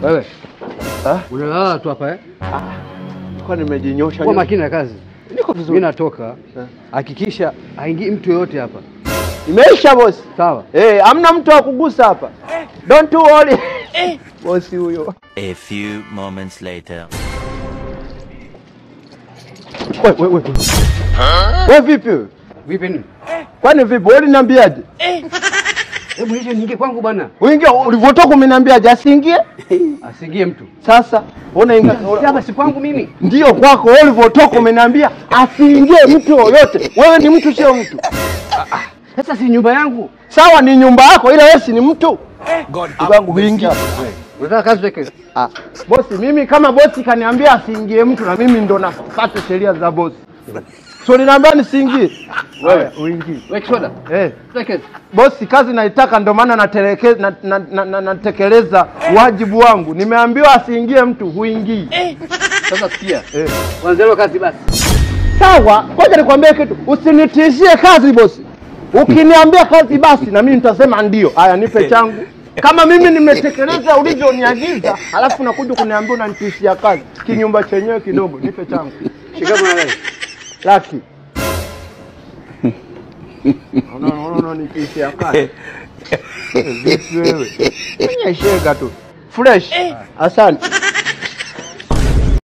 Wewe. Unalala tu hapa eh? Kwa nimejinyosha. Kwa makini na kazi. Niko vizuri. Mimi natoka. Hakikisha haingii mtu yoyote hapa. Imeisha boss. Sawa. Hamna mtu wa kugusa hapa. Don't worry. Bosi huyo. A few moments later. Wewe. Wewe vipi? Vipi nini? Kwani vipi? Wewe uliniambiaje? Hebu hicho niingie kwangu bwana. Uingie ulivyotoka umeniambiaje asiingie? Asiingie mtu. Sasa unaingia hapa si kwangu mimi. Ndio kwako wewe ulivyotoka umeniambia asiingie mtu yoyote. Wewe ni mtu sio mtu. Sasa si nyumba yangu. Sawa ni nyumba yako ila wewe si ni mtu. God huingia. Unataka kazi pekee? Bosi mimi kama bosi kaniambia asiingie mtu na mimi ndo nafuata sheria za bosi. So ninaambia nisiingie. Wewe uingie. Wewe soda. Bosi kazi naitaka ndo maana natekeleza wajibu wangu. Nimeambiwa asiingie mtu huingii. Sasa sikia. Kwanza leo kazi basi. Sawa, ngoja nikwambie kitu. Usinitishie kazi bosi. Ukiniambia kazi basi na mimi nitasema ndio. Haya nipe changu. Kama mimi nimetekeleza ulivyoniagiza, alafu nakuja kuniambia unanitishia kazi. Kinyumba chenyewe kidogo, nipe changu. Shikamoo na wewe. Laki. No, nitishia kazi. Vipi wewe? Mwenye shega tu. Fresh. Asante.